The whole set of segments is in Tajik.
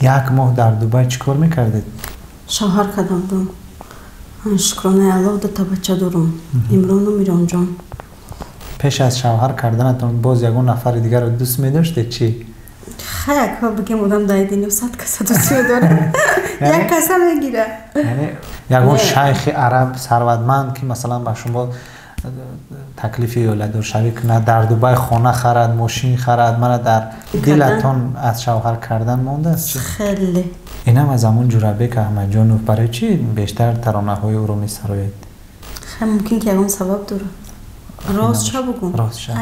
Як моҳ дар Дубай чӣ кор мекардед? Шавҳар карда будам. Шукронаи Аллоҳ, дута бача дорум, Имрону Миронҷон. Пеш аз шавҳар карданатон боз ягон нафари дигарро дӯст медоштед чӣ? Хаяк бигем, одам дар дунё 100 каса дӯст медорад, як каса мегира. Яъне ягон шайхи араб сарватманд, ки масалан ба шумо таклифи оиладоршавӣ кунад, дар Дубай хона харад, мошин харад, мана дар дилатон аз шавҳар кардан мондааст чӣ? Хеле. Инам аз ҳамон Ҷурабек Аҳмадҷонов. Барои чӣ бештар таронаҳои ӯро месароед? Хай, мумкин ки ягон сабаб дорад. Рост ша бугум,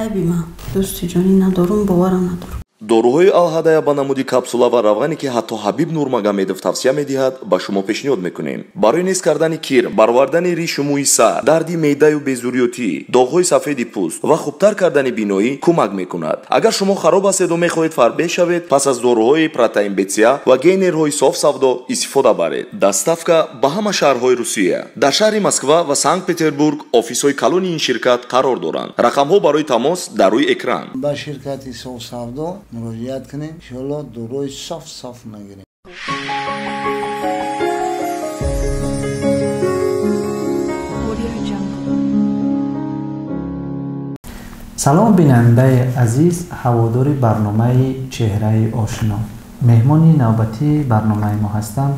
айби ман, дӯсти ҷонӣ надорум, боварам надорум. Доруҳои Алҳадая ба намуди капсула ва равғане, ки ҳатто Ҳабиб Нурмагомедов тавсия медиҳад, ба шумо пешниҳод мекунем. Барои нест кардани кир, баровардани ришу мӯи сар, дарди меъдаю безурётӣ, доғҳои сафеди пӯст ва хубтар кардани биноӣ кӯмак мекунад. Агар шумо хароб ҳастеду мехоҳед фарбеҳ шавед, пас аз доруҳои протеин бетсия ва гейнерҳои соф савдо истифода баред. Доставка ба ҳама шаҳрҳои Русия. Дар шаҳри Москва ва Санкт Петербург офисҳои калони ин ширкат қарор доранд. Рақамҳо барои тамос дар рӯи экран. Ба ширкати соф савдо муроҷиат кунем, иншоалло доруҳои соф соф мегирем. Салом, бинандаи азиз, ҳаводори барномаи Чеҳраи ошино. Меҳмони навбатии барномаи мо ҳастанд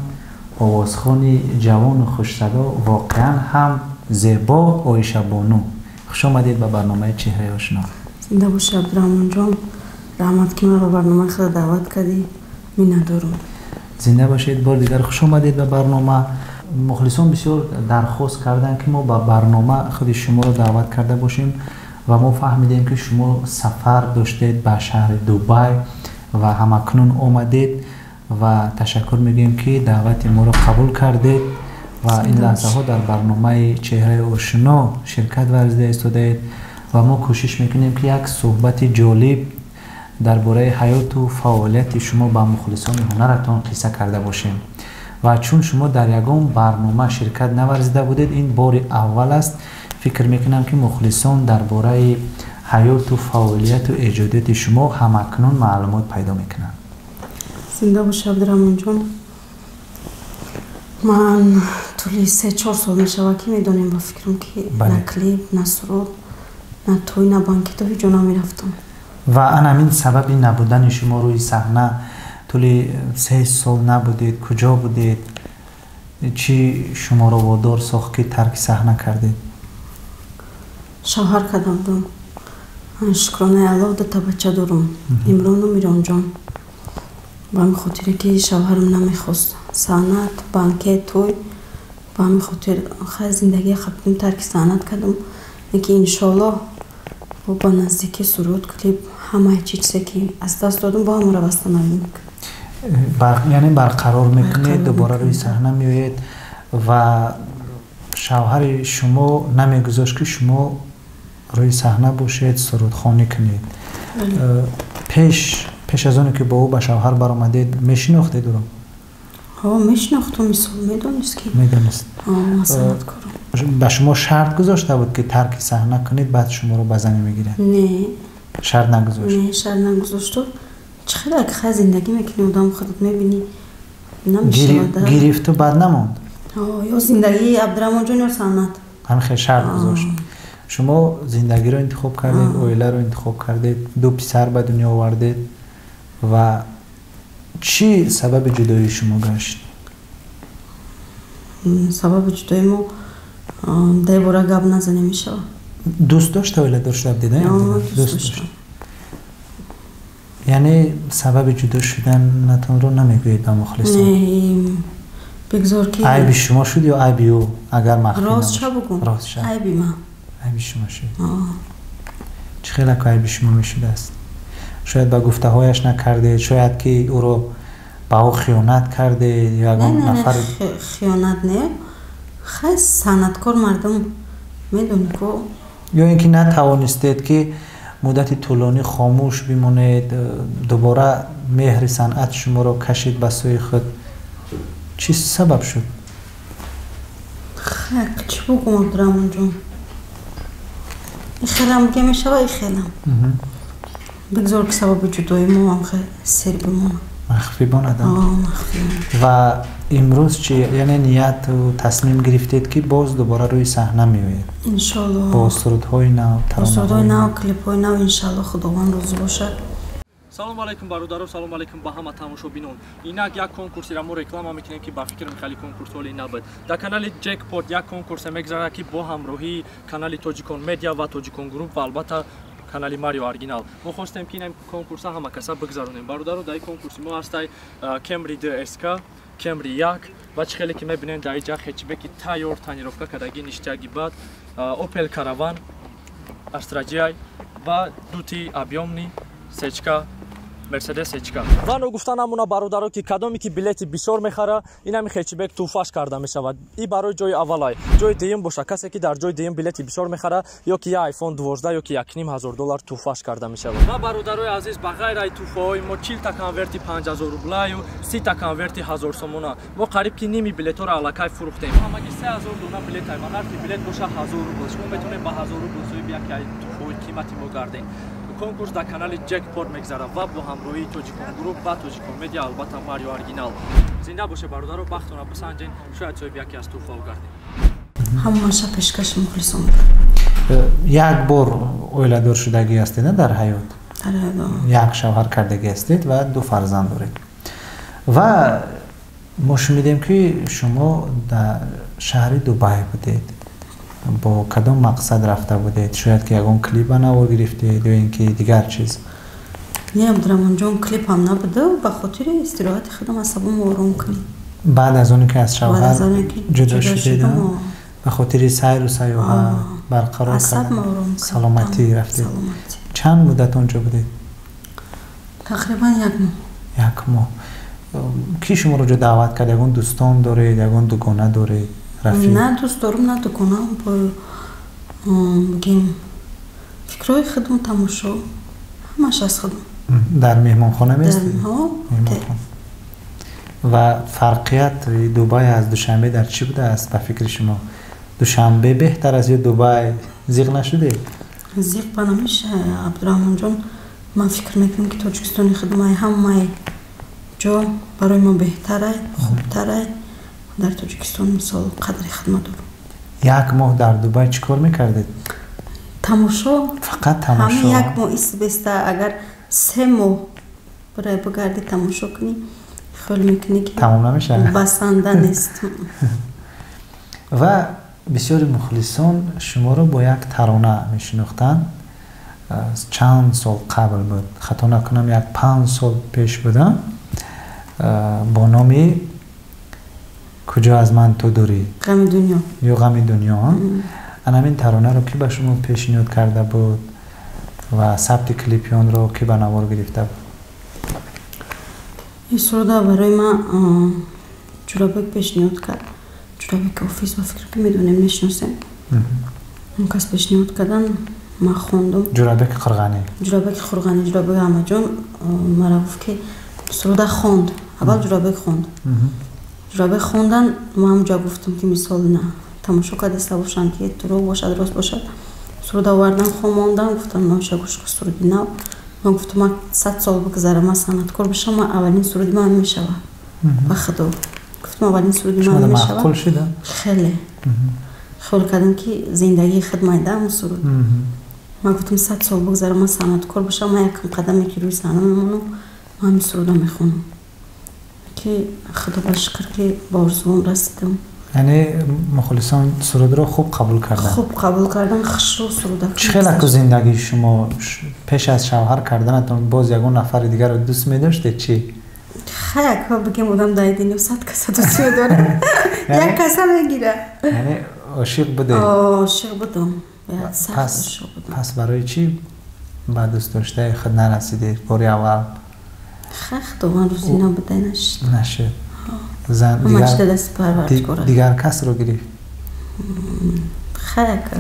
овозхони ҷавону хушсадо, воқеан ҳам зебо Оишабону. Хуш омадед ба барномаи Чеҳраи ошино. Зинда боши, Абдураҳмонҷон, раҳмат, ки маро барномаи худа даъват кардӣ, миннатдорум. Зинда бошед, бори дигар хуш омадед ба барнома. Мухлисон бисёр дархост карданд, ки мо ба барнома худи шуморо даъват карда бошем, ва мо фаҳмидем, ки шумо сафар доштед ба шаҳри Дубай ва ҳамакнун омадед, ва ташаккур мегӯем, ки даъвати моро қабул кардед ва ин лаҳзаҳо дар барномаи Чеҳраи ошино ширкат варзида истодаед, ва мо кӯшиш мекунем, ки як суҳбати ҷолиб дар бораи ҳаёту фаъолияти шумо ба мухлисони ҳунаратон қисса карда бошем. Ва чун шумо дар ягон барнома ширкат наварзида будед, ин бори аввал аст, фикр мекунам, ки мухлисон дар бораи ҳаёту фаъолияту эҷодиёти шумо ҳамакнун маълумот пайдо мекунанд. Зинда боши, Абдураҳмонҷон. Ман тӯли 3-4 сол мешавад, ки медонем, ба фикрам, ки на клип, на суруд, на тӯй, на банкето ҳеҷ ҷо намерафтам. Ва ан ҳамин сабаби набудани шумо рӯи саҳна, тӯли 3 сол набудед, куҷо будед? Чӣ шуморо водор сохт, ки тарки саҳна кардед? Шавҳар карда будам. Шукронаи Аллоҳ, дута бача дорум, Имрону Миронҷон. Ба ҳамин хотире, ки шавҳарам намехост санъат, банкет, тӯй, ба ҳамин хотир хай зиндагия қабдим, тарки санъат кардам. Лекин иншоаллоҳ бо ба наздикӣ суруд, клип, ҳамаи чи чизе, ки аз даст додум, бо ҳамаро восстановить мекунам. Яъне барқарор мекунед, дубора рӯи саҳна меоед. Ва шавҳари шумо намегузошт, ки шумо рӯи саҳна бошед, сурудхонӣ кунед. Пеш аз оне ки бо ӯ ба шавҳар баромадед, мешинохтед ӯро? Ҳо, мешинохтум, мисол медонист, ки медонист. Ман санъаткорам. Ба шумо шарт гузошта буд, ки тарки саҳна кунед, баъд шуморо ба занӣ мегирад? Не. Шарт нагузошт? Не, шарт нагузошту. Чӣ хеле ки хай зиндагӣ мекунӣ, одам худат мебинӣ, намешавад. Гирифту баъд намонд? Ё зиндагии Абдураҳмонҷон, ё санъат. Ҳамин хел шарт гузошт. Шумо зиндагиро интихоб кардед, оиларо интихоб кардед, ду писар ба дунё овардед. Ва чӣ сабаби ҷудоии шумо гашт? Сабаби ҷудоии мо дар бора гап назанем, мешавад. Дӯст дошта, оиладор шуда будед? Дӯст дошта. Яъне сабаби ҷудо шуданатонро намегӯед ба мухлисон? Не, бигзор ки айби шумо шуд ё айби ӯ, агар махфӣ рост ша бугум, айби ман. Айби шумо шуд. Чӣ хелаку айби шумо мешудааст? Шояд ба гуфтаҳояш накардед, шояд ки ӯро ба ӯ хиёнат кардед ё ягон нафар? Хиёнат не, хай санъаткор мардум медонӣ ку. Ё ин ки натавонистед, ки муддати тӯлонӣ хомӯш бимонед, дубора меҳри санъат шуморо кашид ба сӯи худ. Чӣ сабаб шуд? Хай, чӣ бугум, Абдураҳмонҷон, ихелам ки мешава, ихелам. Бигзор, ки сабаби ҷудои мо ҳам сер бимонад. Махфӣ монад. Ва имрӯз чӣ, яъне нияту тасмим гирифтед, ки боз дубора рӯи саҳна меоед? Иншоалло. Бо сурудҳои нав? Бо сурудҳои нав, клипҳои нав, иншоалло, Худованд розӣ бошад. Салом алайкум, бародаро, салом алайкум ба ҳама тамошобинон. Инак як конкурсеро мо реклама мекунем, ки ба фикрам хеле конкурс ҳоли набуд. Дар канали Ҷекпот як конкурсе мегузарад, ки бо ҳамроҳии канали Тоҷикон Медиа ва Тоҷикон Груп ва албатта канали Марио Оригинал мо хостем, ки ин конкурса ҳама каса бигзаронем. Бародаро, дар ин конкурси мо ҳастай Кемри 2 СК, Кемри 1 ва чӣ хеле ки мебинем, дар инҷа хэтчбеки тайёр, тонировка кардаги, ништяки бад, Опел Караван, Астра Ҷиай ва дути объёмный сечка, Мерседес сечка. Ва ногуфта намуна, бародаро, ки кадоме ки билети бисёр мехара, инами хэтчбек тӯҳфаш карда мешавад. И барои ҷои аввалай. Ҷои дуюм боша, касе ки дар ҷои дуюм билети бисёр мехара, ё ки я iPhone 12, ё ки 1500 доллар тӯҳфаш карда мешавад. Ва, бародарои азиз, ба ғайр ай тӯҳфаҳои мо 40-та конверти 5000 рублаю 30-та конверти 1000 сомона. Мо қариб ки ними билетҳоро аллакай фурӯхтем, ҳамаги 3000 дона билет ай ва нархи билет боша 1000 рубл. Шумо метавонед ба 1000 рубл соҳиби яке ай тӯҳфаҳои қимати мо гардед. Конкурс дар канали Ҷекпот мегзарад ва бо ҳамроҳии Тоҷикон Груп ва Тоҷикон Медиа, албатта Марио Оригинал. Зинда боше, бародаро, бахтона бисанҷен, шояд соҳиби яке аз тӯҳфаҳо гардем. Ҳамаша пешкаши мухлисон. Як бор оиладор шудагӣ ҳастед, на, дар ҳаёт? Дар ҳаёт. Як шавҳар кардагӣ ҳастед ва ду фарзанд доред. Ва мо шунидем, ки шумо дар шаҳри Дубай будед. Бо кадом мақсад рафта будед? Шояд ки ягон клипа навор гирифтед ё ин ки дигар чиз? Не, Абдураҳмонҷон, клипам набуда, ба хотири истироҳати худам, асабам ором кунӣ. Баъд аз оне ки аз шавҳар ҷудо шудед, ба хотири сайру сайёҳат, барқарор кардан саломатӣ рафтед. Чанд муддат онҷо будед? Тақрибан як моҳ. Як моҳ. Кӣ шуморо ҷо даъват кард? Ягон дӯстон доред, ягон дугона доред? На дӯст дорум, на дугона. Бигем, фикрҳои худам, тамошо, ҳамаш аз худам. Дар меҳмонхона местед? Ва фарқият Дубай аз Душанбе дар чӣ будааст, ба фикри шумо? Душанбе беҳтар аст ё Дубай? Зиқ нашудед? Зиқ ба намеша, Абдураҳмонҷон. Ман фикр мекунам, ки Тоҷикистони худмай ҳамаи ҷо барои мо беҳтарай, хубтарай. Дар Тоҷикистон, мисол, қадри хидмат дорам. Як моҳ дар Дубай чӣ кор мекардед? Тамошо. Фақат тамошо? Ҳамин як моҳ истбеста, агар 3 моҳ барои бигарди, тамошо кунӣ, хиёл мекунӣ, ки тамом намешавад. Басанда нест. Ва бисёри мухлисон шуморо бо як тарона мешинохтанд. Чанд сол қабл буд, хато накунам, як 5 сол пеш буда, бо номи «Куҷо аз ман ту дурӣ». «Ғами дунё». Ё «Ғами дунё». Ана ҳамин таронаро кӣ ба шумо пешниҳод карда буд ва сабти клипи онро кӣ ба навор гирифта буд? Ин суруда барои ман Ҷурабек пешниҳод кард. Ҷурабек Офис, ба фикр ки медонем, мешиносем. Он кас пешниҳод кардан, ман хондум. Ҷурабеки Қурғанӣ? Ҷурабеки Қурғанӣ, Ҷурабек Аҳмадҷон мара гуфт, ки суруда хонд. Аввал Ҷурабек хонд. Ҷурабек хондан, ман ҳамҷо гуфтам, ки мисол на тамошо кардаста бошанд, ки дурӯғ бошад, рост бошад. Суруда овардан, хомондан, гуфтам: «Ноша, гӯш кун, суруди нав». Ман гуфтам: «Ман 100 сол бигзара, ман санъаткор бошам, ман аввалин суруди ман мешавад». Ба худо гуфтам, аввалин суруди ман мешавад. Хеле хиёл кардам, ки зиндагии худ майда ҳамун суруд. Ман гуфтам: «100 сол бигзара, ман санъаткор бошам, ман якум қадаме ки рӯи саҳна мемонам, ман ҳамин суруда мехонам». Ки худо ба шукр, ки ба орзуам расидам. Яъне мухлисон сурудро хуб қабул карданд? Хуб қабул кардан, хушрӯ суруда. Чӣ хел аку зиндагии шумо пеш аз шавҳар карданатон, боз ягон нафари дигарро дӯст медоштед, чӣ? Хаяк бигем, одам дар дунё 100 каса дӯст медорад, як каса мегира. Яъне ошиқ будед? Ошиқ будам. Пас барои чӣ ба дӯстдоштаи худ нарасидед бори аввал? Худованд рӯзӣ набуда, нашуд. Нашуд. Дигар касро гирифт. Хаяк.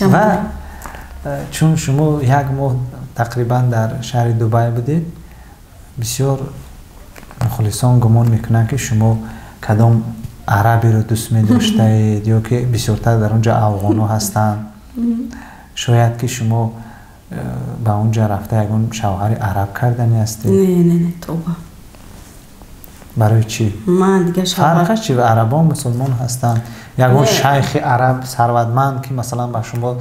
Ва чун шумо як моҳ тақрибан дар шаҳри Дубай будед, бисёр мухлисон гумон мекунанд, ки шумо кадом арабиро дӯст медоштаед, ё ки бисёртар дар он ҷо афғонҳо ҳастанд, шояд ки шумо Ба онҷа рафта ягон шавҳари араб кардани ҳастед? Не, не, не, тоба. Барои чӣ? Ман дигар шавҳар фарқаш чи? Арабон мусулмон ҳастанд. Ягон шайхи араб сарватманд, ки масалан ба шумо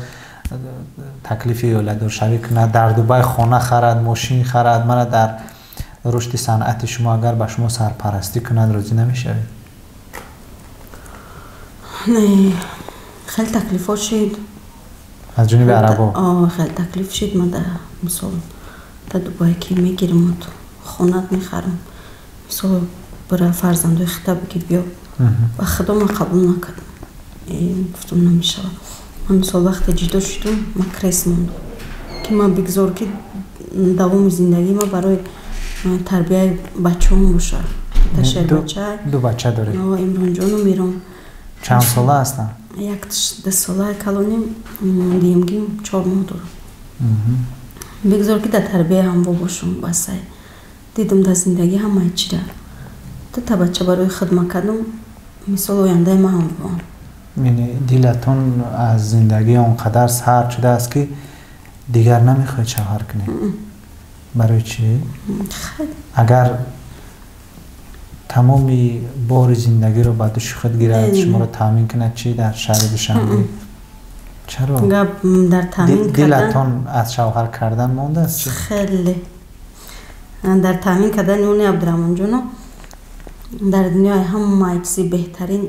таклифи оиладоршавӣ кунад, дар Дубай хона харад, мошин харад, мана дар рушди санъати шумо агар ба шумо сарпарастӣ кунад, розӣ намешавед? Не, хеле таклифҳо шид. Аз ҷониби арабо? Хеле таклиф шид. Ман мисол дар Дубай ки мегирам, хонат мехарам, мисол бара фарзандои хита бигир биё. Ба худо ман қабул накардам, гуфтам намешавад. Ман мисол вақте ҷудо шудум, ман крес мондум, ки ман бигзор, ки давоми зиндагии ман барои тарбияи бачаҳом бошад. Ташербача. Ду бача доред? Имронҷону Мирон. Чанд сола ҳастанд? Як 2 сола калоним, дуюмгим 4 моҳ дорам. Бигзор, ки дар тарбияи ҳамво бошум. Басай, дидум дар зиндагӣ ҳамаи чира дута бача барои хидмат кардум, мисол ояндаи ман ҳамвоам. Яъне дилатон аз зиндагӣ он қадар сард шудааст, ки дигар намехоҳед шавҳар кунед? Барои чӣ? Агар тамоми бори зиндагиро ба души худ гирад, шуморо таъмин кунад, чӣ, дар шаҳри Душанбе, чаро? Гап дар таъмин Дилатон аз шавҳар кардан мондааст? Хеле дар таъмин кардани оне, Абдураҳмонҷоно, дар дунёи ҳамаи чизи беҳтарин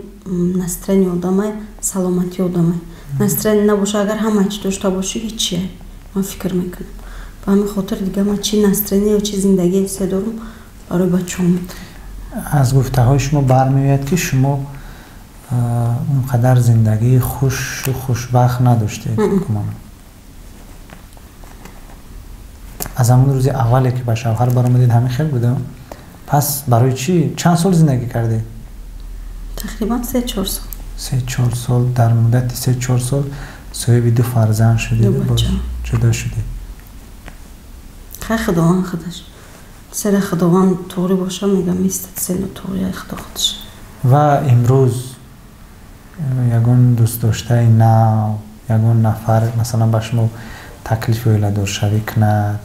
настроение одамай, саломатии одамай. Настроение набоша, агар ҳамаи чи дошта бошӣ, ҳичие, ман фикр мекунам. Ба ҳамин хотир дига ман чи настроение, чи зиндагие се дорум, барои бачаҳом метавонам. Аз гуфтаҳои шумо бармеояд, ки шумо он қадар зиндагии хушу хушбахт надоштед, гумонам. Аз ҳамон рӯзи аввале, ки ба шавҳар баромадед, ҳамин хел буда? Пас барои чӣ? Чанд сол зиндагӣ кардед? Тақрибан 3-4 сол. 3-4 сол. Дар муддати 3-4 сол соҳиби ду фарзанд шудед, боз ҷудо шудед. Хай, худованд худаш сера, худованд туғрӣ боша, мегам, истад сено туғрия худо худаш. Ва имрӯз ягон дӯстдоштаи нав, ягон нафар масалан ба шумо таклифи оиладоршавӣ кунад,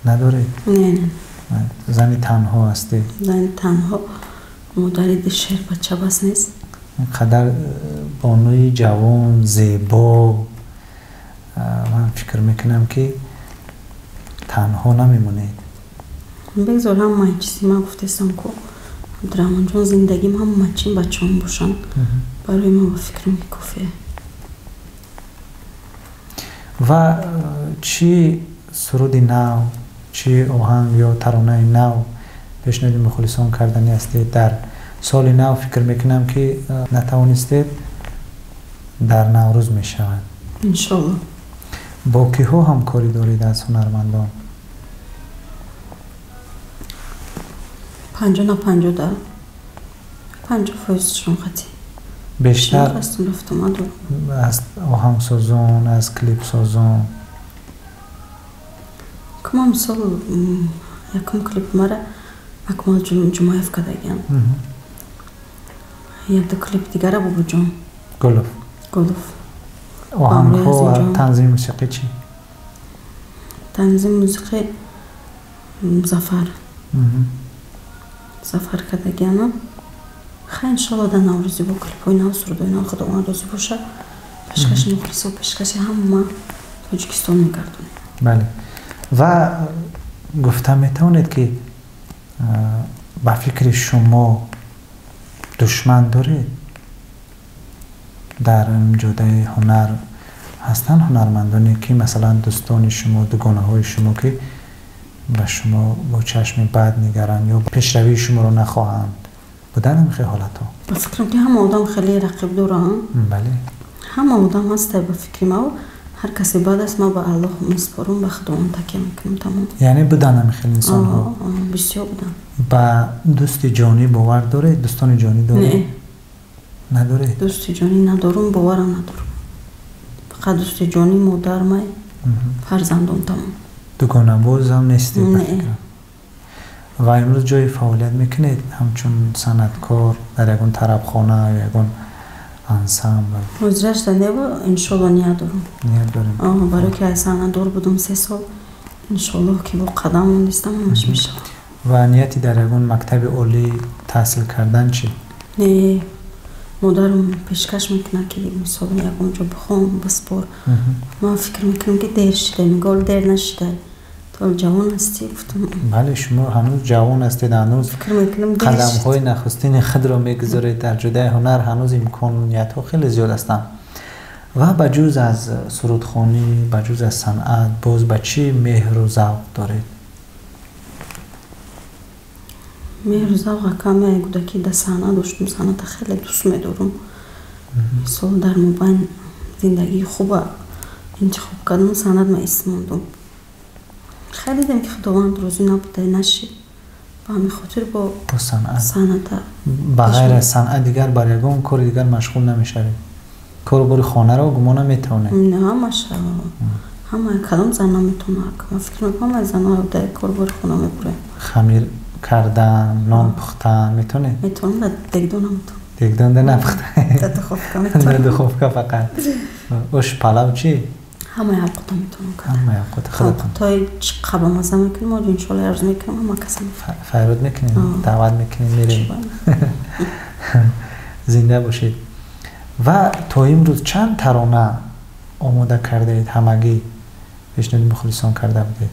надоред? Не, не. Зани танҳо ҳастед? Зани танҳо, модари ду шербача, бас нест? Қадар бонуи ҷавон, зебо, ман фикр мекунам, ки танҳо намемонед. Бигзор, ҳамаи чизи ман гуфтесам ку, Абдураҳмонҷон, зиндагим ҳама чи бачаҳом бошанд, барои ман ба фикрам, ки кофие. Ва чӣ суруди нав, чӣ оҳанг ё таронаи нав пешниҳоди мухлисон кардани ҳастед дар соли нав? Фикр мекунам, ки натавонистед, дар Наврӯз мешавад. Иншолло. Бо киҳо ҳамкорӣ доред аз ҳунармандон? 50 на 50, да 50 фоизшон хати. Бештар рафтомаду. Аз оҳангсозон, аз клипсозон? Кума, мисол, якум клип мара Акмал Ҷумаев кардагиам, якда клип дигара Бобоҷон Гулов. Гулов. Оҳангҳо ва танзими мусиқӣ чӣ? Танзими мусиқӣ Зафар, Зафар кардагианам. Хай, иншолло, дар Наврӯзӣ бо клипҳои нав, сурудҳои нав, худованд розӣ боша, пешкаши мухлисо, пешкаши ҳама Тоҷикистон мегардонем. Бале, ва гуфта метавонед, ки ба фикри шумо душман доред дар ҷодаи ҳунар? Ҳастанд ҳунармандоне, ки масалан дӯстони шумо, дугонаҳои шумо, ки ба шумо бо чашми бад нигаранд ё пешравии шуморо нахоҳанд? Буданд ҳамин ҳолатҳо? Ба фикрам, ки ҳама одам хеле рақиб доранд. Ҳама одам ҳаста, ба фикри ман, ҳар касе бад аст, ман ба Аллоҳ месупорам, ба худованд такя мекунам, тамом. Яъне буданд ҳамин хел инсонҳо? Бисёр буданд. Ба дӯсти ҷонӣ бовар доред? Дӯстони ҷонӣ доред? Надоред? Дӯсти ҷонӣ надорум, боварам надорум. Фақат дӯсти ҷонӣ модармай, фарзандон, тамом. Дугонабозам нестед? Ва имрӯз ҷои фаъолият мекунед ҳамчун санъаткор, дар ягон тарабхона ё ягон ансамбл? Ҳозирашда нева, иншолло ният дорам. Ният дорем. Барои ки аз санъат дур будам 3 сол, иншоллоҳ ки бо қадам мондистам, ҳамаш мешавад. Ва нияти дар ягон мактаби олӣ таҳсил кардан чӣ? Не, модарам пешкаш мекунад, ки мисол ягон ҷо бихон, биспор. Ман фикр мекунам, ки дер шида, мегӯ дер нашида. То ҷавон ҳастӣ, гуфтам. Бале, шумо ҳанӯз ҷавон ҳастед, ҳанӯз қадамҳои нахустини худро мегузоред дар ҷодаи ҳунар, ҳанӯз имкониятҳо хеле зиёд ҳастанд. Ва ба ҷуз аз сурудхонӣ, ба ҷуз аз санъат, боз ба чӣ меҳру завқ доред? Меҳру завқ акаме кӯдакӣ дар санъат доштум, санъата хеле дӯст медорам. Мисол дар мобайн зиндагии хуба интихоб кардам, санъат ма истмондум. Хеле дидем, ки Худованд розӣ набуда, нашид. Ба ҳамин хотир бо санъата. Ба ғайр аз санъат дигар бар ягон кори дигар машғул намешавед? Кору бори хонаро гумон наметавонед? Не, ҳамаша. Ҳама кадом зан наметавонад. Ман фикр мекунам, ҳамаи занҳо дар кору бори хона мебуранд. Хамир кардан, нон пухтан метавонед? Метавонам, дар дегдон наметавонам. Дегдон да напухта? Дар духовка метавонам. Дар духовка фақат. Ош палав чӣ? Ҳамаи авқота метавонам кардан. Ҳамаи авқота худатон. Авқотҳои чӣ қаба маза мекунем, оҷ иншоалло арз мекунам, ҳама каса мефаҳмад. Файрод мекунем, даъват мекунем, мерем. Зинда бошед. Ва то имрӯз чанд тарона омода кардаед, ҳамагӣ пешниҳоди мухлисон карда будед?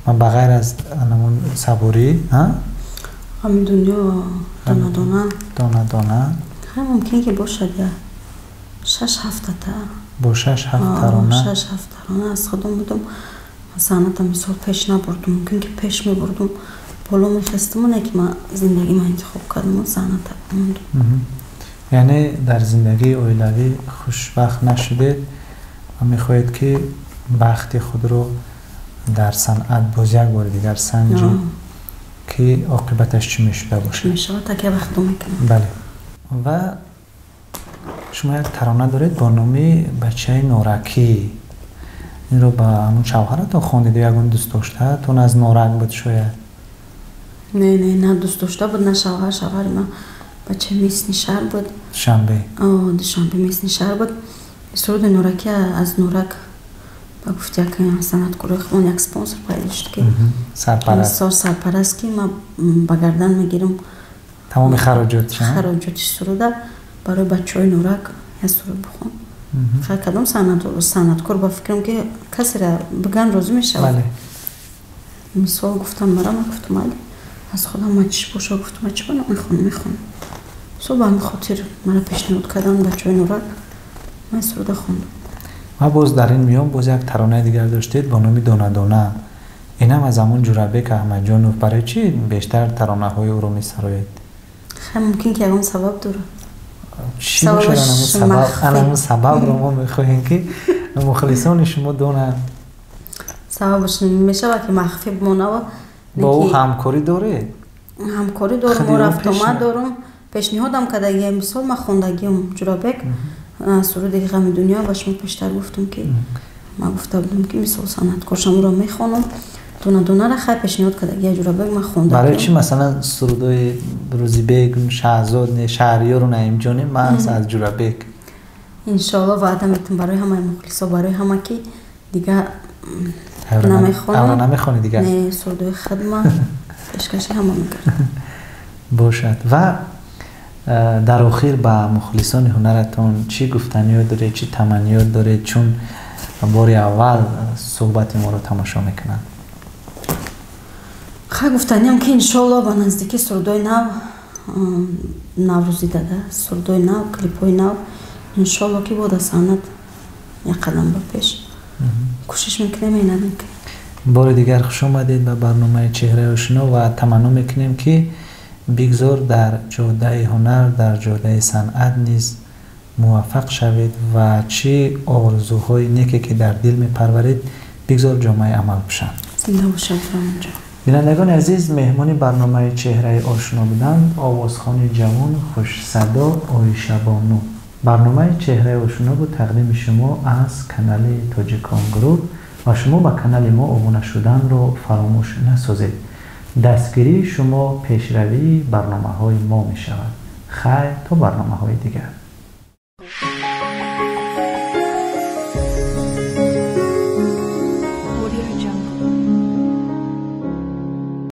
Ман ба ғайр аз ҳамон сабурӣ, Ғами дунё, дона дона. Дона дона. Хай, мумкин ки бошад я 6-7 та. Бо 6-7 тарона? 6-7 тарона аз худам будам. Санъата мисол пеш набурдум, мумкин ки пеш мебурдум, боло мехестам, не ки ман зиндагима интихоб кардам, санъата мондум. Яъне дар зиндагии оилавӣ хушбахт нашудед ва мехоҳед, ки бахти худро дар санъат боз як бори дигар санҷед, ки оқибаташ чӣ мешуда бошад? Мешавад, такя ба худо мекунам. Бале. Ва шумо як тарона доред бо номи бачаи норакӣ. Инро ба ҳамон шавҳаратон хондед ё ягон дӯстдоштаатон аз Норак буд шояд? Не, не, на дӯстдошта буд, на шавҳар. Шавҳари ман бачаи местный шаҳр буд. Душанбе? Душанбе, местный шаҳр буд. Суруди норакӣ аз Норак ба гуфти як санъаткори он як спонсор пайдо шуд, ки сарпараст, сарпараст, ки ман ба гардан мегирам тамоми хароҷотша, хароҷоти суруда, барои бачаҳои Норак як суруд бихон. Хай, кадом санъаткор ба фикрам, ки касеро биган, розӣ мешавад. Мисол гуфтам мара, ман гуфтам майли, аз худам ма чӣ боша, гуфтам ма чӣ бана мехонам, мехонам. Мисол ба ҳамин хотир мара пешниҳод карданд бачаҳои Норак, ман суруда хондам. Ва боз дар ин миён боз як таронаи дигар доштед бо номи Дона Дона. Инам аз ҳамон Ҷурабек Аҳмадҷонов. Барои чӣ бештар таронаҳои ӯро месароед? Хай, мумкин ки ягон сабаб дорад. Чӣ бошад ҳамон сабабро мо мехоҳем, ки мухлисони шумо донанд. Сабабаш мешавад, ки махфӣ бимонава. Бо ӯ ҳамкорӣ доред? Ҳамкорӣ дорам, мо рафтомад дорум, пешниҳодам кардагиам. Мисол ман хондагиам Ҷурабек суруди ғами дунё, ба шумо пештар гуфтам, ки ман гуфта будам, ки мисол санъаткоршам, ӯро мехонам. Дона донара хай пешниҳод кардагия Ҷурабек, ман хонда. Барои чӣ масалан сурудои Рӯзибек, Шаҳзод, Шаҳриёру Наимҷони маҳз аз Ҷурабек? Иншоалло, ваъда метам барои ҳамаи мухлисо, барои ҳама, ки дигар намехонам. Намехонӣ дигар? Не, сурудои хидма пешкаши ҳама мекардам. Бошад. Ва дар охир ба мухлисони ҳунаратон чӣ гуфтаниёт доред, чӣ таманниёт доред, чун бори аввал суҳбати моро тамошо мекунанд? Хай, гуфтаниям, ки иншоалло ба наздикӣ сурудои нав, наврӯзӣ дада, сурудои нав, клипҳои нав, иншоалло, ки бо дар санъат як қадам ба пеш кӯшиш мекунем, меҳнат мекунем. Бори дигар хуш омадед ба барномаи Чеҳраи ошино ва таманно мекунем, ки бигзор дар ҷодаи ҳунар, дар ҷодаи санъат низ муваффақ шавед ва чӣ орзуҳои неке, ки дар дил мепарваред, бигзор ҷомаи амал пӯшанд. Зинда бошад, Рамонҷон. Бинандагони азиз, меҳмони барномаи Чеҳраи ошино буданд овозхони ҷавону хушсадо Оишабону. Барномаи Чеҳраи ошино буд тақдими шумо аз канали Тоҷикон Груп ва шумо ба канали мо обуна шуданро фаромӯш насозед. Дастгирии шумо пешравии барномаҳои мо мешавад. Хайр, то барномаҳои дигар.